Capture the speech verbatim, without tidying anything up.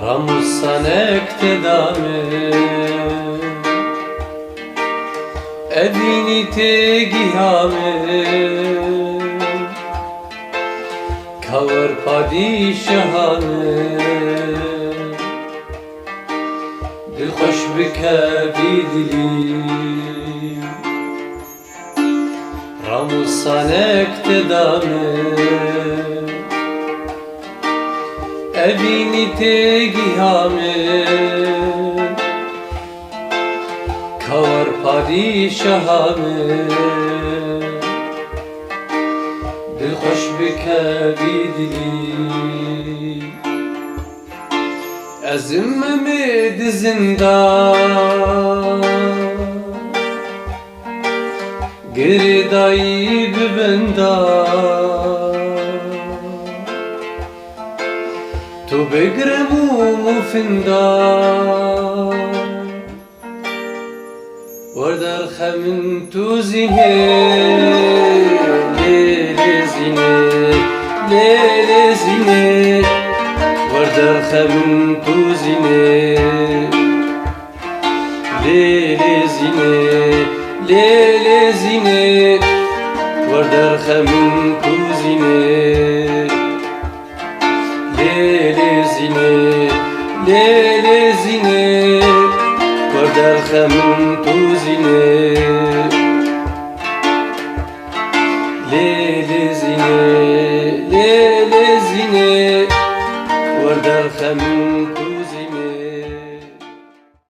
Ramusanek te da min, evînî tê giha min, ka wer padîşaha min, dilxweş bike vî dilî. Ramusanek te da min, evînî tê giha min, ka wer padîşaha min, dilxweş bike vî dilî. Ez imimê di zindan, girêdayî bi bindan, tu bigrim û mufindan. Werderxe min tu zînê, lê lê zînê, lê lê zînê. Werderxe min tu zînê, lê lê zînê, lê lê zînê. Werderxe min tu zînê. Lê lê zînê, lê lê zînê, werderxe min tu zînê. Lê lê zînê, lê lê zînê, werderxe min